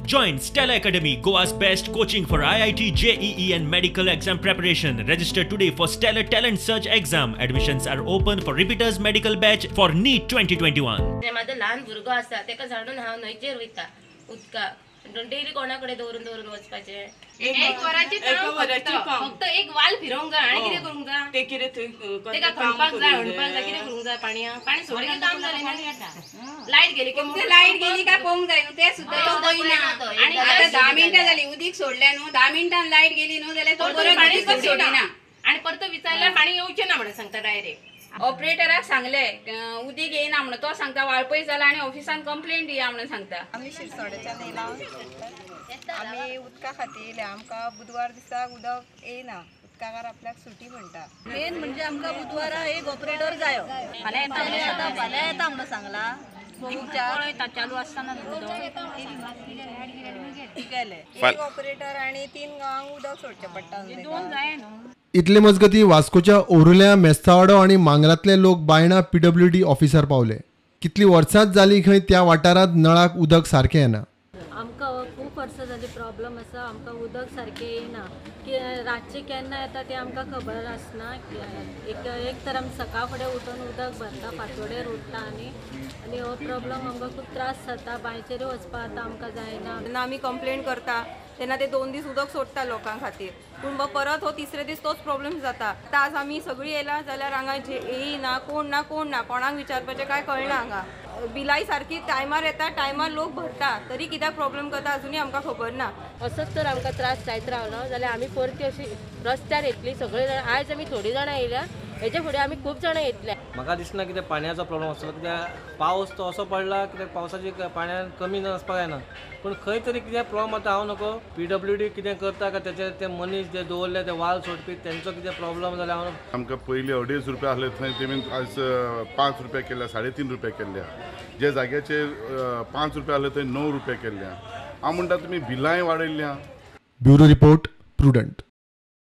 Join Stella Academy, Goa's best coaching for IIT, JEE, and medical exam preparation. Register today for Stellar Talent Search exam. Admissions are open for repeaters medical batch for NEET 2021. म्हाजो ल्हान भुरगो आसा, तेका झाडून हांव न्हंयचेर वयता उदका. डेली कोणा कडेन दवरून दवरून वचपाचें? एक वराची एका काम, वराची फक्त काम. फक्त एक वाल फिरोवंक जाय आनी कितें करूंक जाय? ते कितें थंय तेका काम खणपाक जाय, करूंक हणपाक जाय, कितें करूंक जाय? पाणया पाणी सोडलें की काम जालें न्ही. लायट गेली की फक्त लायट गेली काय पळोवंक जाय न्हू, ते सुद्दां तो पळयना. आनी आतां 10 मिनटां जाली उदीक सोडल्या न्हू, 10 मिनटान लायट गेली न्हू जाल्यार तो परत पाणी उदीकच सोडिना. आणि परत विचारल्यार पाणी येवचें ना म्हणून सांगता डायरेक्ट. ऑपरेटराक सांगले उदीक येयना म्हणून, तो सांगता वाळपय जाला आनी ऑफिसान कंप्लेंट दिया म्हणून सांगता. आमी शिरसोड्याच्यान येयला. आमी उदका खातीर येयल्या. आमकां बुधवार दिसाक उदक येयना. उदकाकार आपल्याक सुटी म्हणटा. मेन म्हणजे आमकां बुधवारा एक ऑपरेटर जायो. फाल्यां येता, फाल्यां येता म्हणून सांगला. चालू आसतना. गेले एक ऑपरेटर आणि तीन गांवांक उदक सोडचें पडटा. दोन जाय न्हू. इतले मजगती, वास्कोच्या ओरुल्या, मेस्तावाडो आनी मांगरांतले लोक बायणा पीडब्ल्यूडी ऑफिसार पावले. कितली वर्सांच जाली खंय त्या वाठारांत नळाक उदक सारकें येना. आमकां खूब वर्सां जाली प्रॉब्लम आसा. आमकां उदक सारकें येयना की रातचें केन्ना येता तें आमकां खबर आसना. एक एक तर आमी सकाळ फुडें उठून उदक भरता, फांतोडेर उठता आनी आनी हो प्रॉब्लम आमकां खूब त्रास जाता. बांयचेरूय वचपाक आतां आमकां जायना. जेन्ना आमी कंप्लेन करता तेन्ना ते 2 दीस उदक सोडटा लोकां खातीर, पूण परत हो तिसरे दीस तोच प्रॉब्लेम जाता. आतां आज आमी सगळीं येयला जाल्यार हांगा जे येयना कोण ना, कोण ना, कोणाक विचारपाचें काय कळना. हांगा बिलाय सारकी टायमार येता, टायमार लोक भरता, तरी कित्याक प्रॉब्लेम करता अजुनूय आमकां खबर ना. असोच तर आमकां त्रास जायत रावलो जाल्यार आमी परती अशी रस्त्यार येतली सगळीं जाणां. आयज आमी थोडीं जाणां येयल्या, हेच्या फुडें आमी खूब जाणां येतले. म्हाका दिसना कितें पाणयाचो प्रॉब्लम आसतलो, कित्याक पावस तो असो पडला कित्याक पावसाची पाण्यान कमी आसपाक जायना. पूण खंय तरी कितें प्रॉब्लम आतां हांव नको, पीडब्ल्यूडी कितें करता काय तेचे ते मनीस जे दवरले ते वाल सोडपी, तेंचो कितें प्रॉब्लम जाल्यार हांव आमकां पयलीं 2.5 रुपया आसले थंय तेमी आज 5 रुपया केल्या, 3.5 रुपया केल्ल्या. जे जाग्याचेर 5 रुपया आसले थंय 9 रुपया केल्ल्या. हांव म्हणटा, तुमी बिलांय वाडयल्या. Bureau report, prudent.